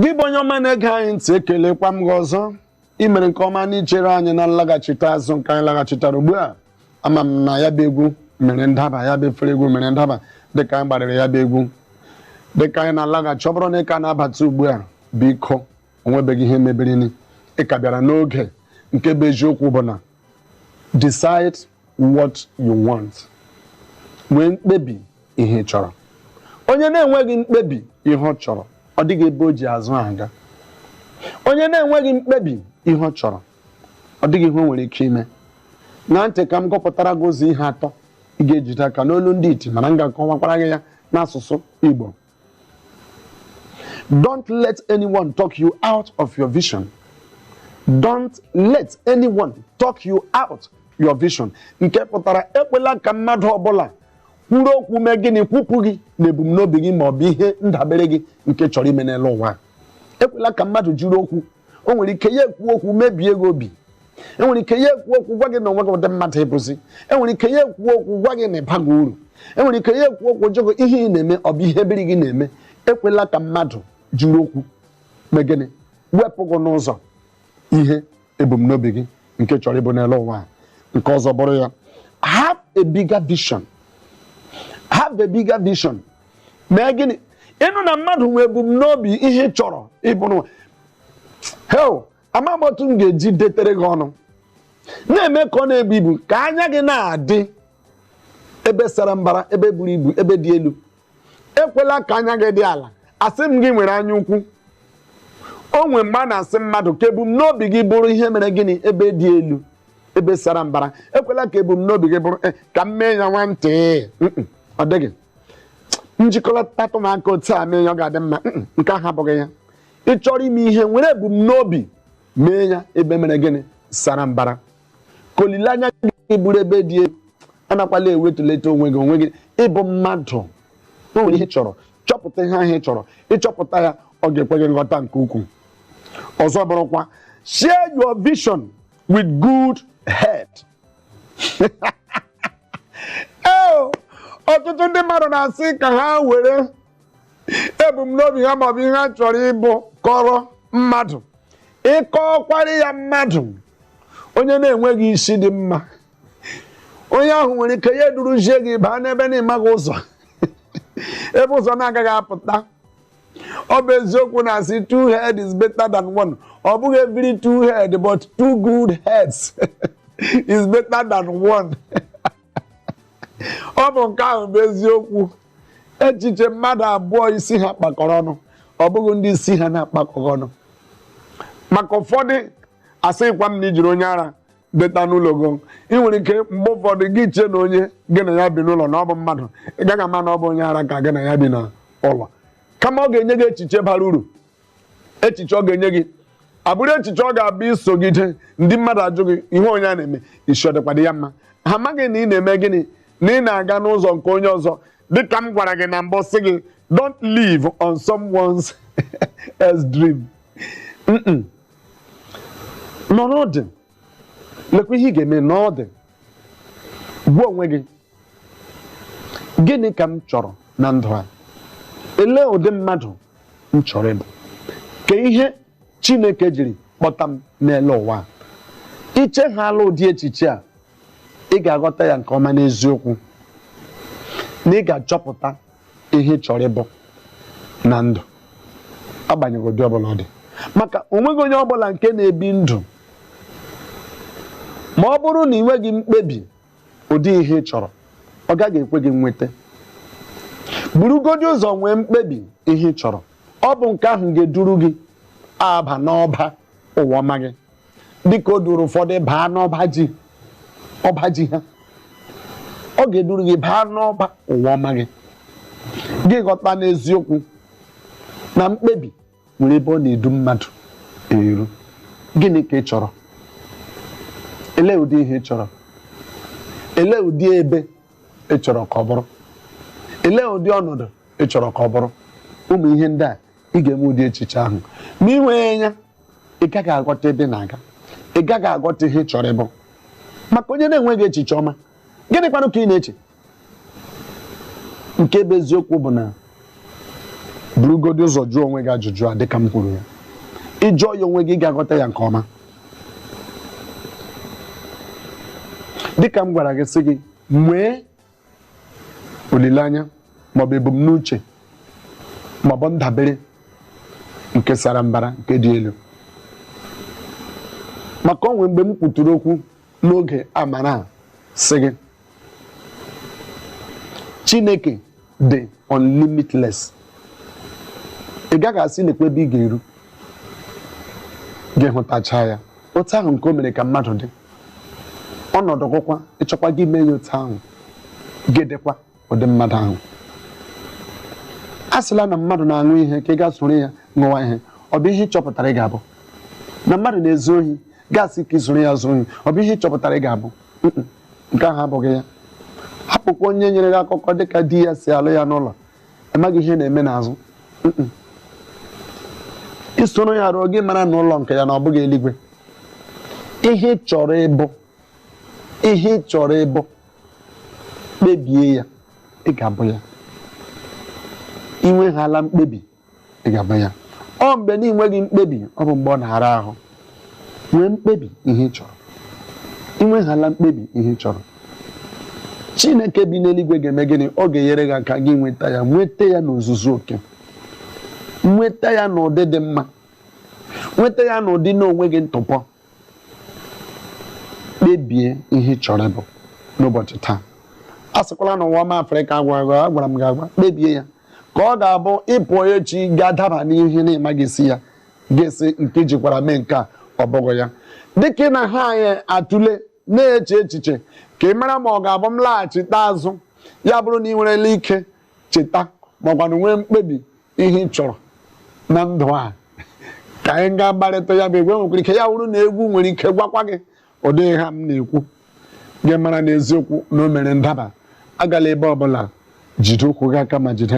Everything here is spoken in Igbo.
Gị bụ onye ọma na-ege anyị ntị, ekelekwa m gị ọzọ. Ị mere nke ọma n'ichere anyị na nlaghachite azụ nke anyị laghachitara ugbu a. Ama m na ya bụ egwu mere ndaba, ya bụ efere egwu mere ndaba dịka anyị gbarịrị ya bụ egwu. Dịka anyị na-alaghachi, ọ bụrụ na ị ka na-abata ugbu a, biko, onwebeghị ihe mebirini. Ị ka bịara n'oge. Nke bụ eziokwu bụ na decide what you want, nwee mkpebi ihe ị chọrọ. Onye na-enweghị mkpebi ihe ọ chọrọ, ọ dịghị ebe o ji azụ aga. Onye na-enweghị mkpebi ihe ọ chọrọ, ọ dịghị ihe o nwere ike ime. Na ntị ka m gụpụtara gị ụzọ ihe atọ ị ga-ejide aka n'olu ndị iti, mana m ga-akọwakwara gị ya n'asụsụ Igbo. Don't let anyone talk you out of your vision. Don't let anyone talk you out your vision. Nke pụtara, ekwela ka mmadụ ọbụla kwuru okwu mee gịnị, kwupụ gị na ebumnobi gị ma ọ bụ ihe ndabere gị nke chọrọ ime n'elu ụwa. Ekwela ka mmadụ jiri okwu. O nwere ike ya ekwu okwu mebie gị obi. Enwere ike ya ekwu okwu gwa gị na onwe gị ụdị mmadụ ịbụzi. Enwere ike ya ekwu okwu gwa gị na ịbaghị uru. Enwere ike ya ekwu okwu jụ gị ihe ị na-eme, ọ bụ ihe biri gị na-eme. Ekwela ka mmadụ jiri okwu mee gịnị, wepụ gị n'ụzọ ihe ebumnobi gị nke chọrọ ịbụ n'elu ụwa a. Nke ọzọ bụrụ ya, have a bigger vision. Have a bigger vision. Mee gịnị? Ịnụ na mmadụ nwee ebumnobi ihe chọrọ ịbụ n'ụwa, hel, ama m otu m ga-eji detere gị ọnụ na-eme ka ọ na-ebu ibu, ka anya gị na-adị ebe sara mbara, ebe buru ibu, ebe dị elu. Ekwela ka anya gị dị ala. Asị m gị nwere anya ukwu. O nwere mgbe a na-asị mmadụ ka ebumnobi gị bụrụ ihe mere gịnị, ebe dị elu, ebe sara mbara. Ekwela ka ebumnobi gị bụrụ ka m mee ya nwantị. Mm-mm, ọ dịghị njikọta m aka otu a mee ya, ọ ga-adị mma. Nke ahụ abụghị ya. Ị chọrọ ime ihe, nwere ebumnobi mee ya ebe mere gịnị, sara mbara, ka olileanya gị bụrụ ebe dị elu. Anakwala ewetuleta onwe gị, onwe gị ịbụ mmadụ. O nwere ihe ị chọrọ, chọpụta ihe ahụ ị chọrọ. Ịchọpụta ya, ọ ga-ekwe gị nghọta nke ukwuu. Ọzọ bụrụkwa, share your vision with good head. Ee, ọtụtụ ndị mmadụ na-asị ka ha were ebumnobi ha maọbụ ihe ha chọrọ ịbụ kọrọ mmadụ. Ịkọkwara ya mmadụ, onye na-enweghị isi dị mma, onye ahụ nwere ike ya eduruzie gị baa n'ebe na-ịmaghị ụzọ, ebe ụzọ na-agaghị apụta. Ọ bụ eziokwu na-asị two head is better than one. Ọ bụghị every two head, but two good heads is better than one. Ọ bụ nke ahụ bụ eziokwu. Echiche mmadụ abụọ isi ha kpakọrọ ọnụ, ọ bụghị ndị isi ha na-akpakọghị ọnụ. Maka ụfọdụ, asịghịkwa m na ijiri onye ara deta n'ụlọ gị. Ị nwere ike mgbe ụfọdụ gị chee na onye gị na ya bi n'ụlọ na ọ bụ mmadụ. Ị gaghị ama na ọ bụ onye ara ka gị na ya bi n'ụlọ. Kama ọ ga-enye gị echiche bara uru, echiche ọ ga-enye gị abụrụ echiche ọ ga-abụ isogide ndị mmadụ ajụ gị ihe onye a na-eme, isi ọ dịkwadị ya mma. Ha amaghị na ị na-eme gịnị, na ị na-aga n'ụzọ nke onye ọzọ. Dịka m gwara gị na mbụ, sị gị, don't live on someone's else dream. Nọrọ ọdị, lekwa ihe ị ga-eme n'ọdị. Gwa onwe gị, gịnị ka m chọrọ na ndụ a? Elee ụdị mmadụ m chọrọ ịbụ? Ka ihe Chineke jiri kpọta m n'elu ụwa a? Icheghala ụdị echiche a, ị ga-aghọta ya nke ọma n'eziokwu na ị ga-achọpụta ihe ị chọrọ ịbụ na ndụ, agbanyeghị ụdị ọbụla ọ dị. Maka onweghị onye ọbụla nke na-ebi ndụ ma ọ bụrụ na ị nweghị mkpebi ụdị ihe ị chọrọ, ọ gaghị ekwe gị nweta. Burugodi ụzọ nwee mkpebi ihe ị chọrọ. Ọ bụ nke ahụ ga-eduru gị aba n'ọba ụwa ọma gị, dịka o duru ụfọdụ baa n'ọba ji, ọba ji ha. Ọ ga-eduru gị baa n'ọba ụwa ọma gị. Gị ghọta n'eziokwu na mkpebi nwere ebe ọ na-edu mmadụ eru. Gịnị ka ị chọrọ? Elee ụdị ihe ị chọrọ? Elee ụdị ebe ị chọrọ ka ọ bụrụ? Elee ụdị ọnọdụ ị chọrọ ka ọ bụrụ? Ụmụ ihe ndị a, ị ga-enwe ụdị echiche ahụ. Ma ị nwee ya, ị gaghị aghọta ebe ị na-aga, ị gaghị aghọta ihe ị chọrọ ịbụ. Maka onye na-enweghị echiche ọma, gịnị kwanụ ka ị na-eche? Nke bụ eziokwu bụ na burugodo ụzọ nwee mkpebi ihe ị chọrọ. Bugodi ụzọ jụọ onwe gị ajụjụ a dịka m kwuru ya. Ị jụọ ya onwe gị, ị ga-aghọta ya nke ọma. Dịka m gwara gị sị gị nwee olileanya maọbụ ebumnuche maọbụ ndabere nke sara mbara, nke dị elu, maka onwe mgbe m kwuturu okwu n'oge amara a sị gị Chineke dị unlimitless. Ị gaghị asị lekwa ebe ị ga-eru gị hụtacha ya otu ahụ nke o mere ka mmadụ dị. Ọnọdụ gụkwa ịchọkwa gị mee ya otu ahụ, gị dịkwa ụdị mmadụ ahụ. A sịla na mmadụ na-aṅụ ihe ka ị gaa soro ya ṅụwa ihe, ọ bụ ihe ị chọpụtara ị ga-abụ. Na mmadụ na-ezu ohi, gasị ka ị soro ya zuo ohi, ọ bụ ihe ị chọpụtara ị ga-abụ. Nke ahụ abụghị ya. Hapụkwa onye nyere gị akụkọ dịka di ya si alụ ya n'ụlọ, amaghị ihe na-eme n'azụ. Isoro ya rụọ, gị mara na ụlọ nke ya na ọ bụghị eluigwe. Ihe ị chọrọ ịbụ, ihe ị chọrọ ịbụ, kpebie ya, ị ga-abụ ya. Ị nweghala mkpebi, ị ga-abụ ya. Ọ mgbe na ịnweghị mkpebi, ọ bụ mgbe ọ na-ara ahụ. Nwee mkpebi ihe ị chọrọ. Ị nweghala mkpebi ihe ị chọrọ, Chineke bi n'eluigwe ga-eme gịnị? Ọ ga-enyere gị aka gị nweta ya, nweta ya n'ozuzu oke, nweta ya n'ụdị dị mma, nweta ya n'ụdị n'onwe gị ntụpọ. Kpebie ihe ị chọrọ ịbụ n'ụbọchị taa. A sịkwala na ụwa ọma Afrịka agwa agwara m gị agwa, kpebie ya ka ọ ga-abụ ịpụọ echi ga-adaba n'ihe na-ịmaghị isi ya, ga-esi nke jikwara mee nke a, ọ bụghị ya. Dịka ị na ha anyị atụle na-eche echiche ka ị mara ma ọ ga-abụ m laghachite azụ, ya bụrụ na ị nwerela ike cheta maọkwanụ nwee mkpebi ihe ị chọrọ na ndụ a, ka anyị gaa gbarịta ya bụ egwu. Nwekwara ike ya bụrụ na egwu nwere ike gwakwa gị ụdị ha m na-ekwu, gị mara n'eziokwu na o mere ndaba. Agala ebe ọbụla, jide ụkwụ gị aka ma jide.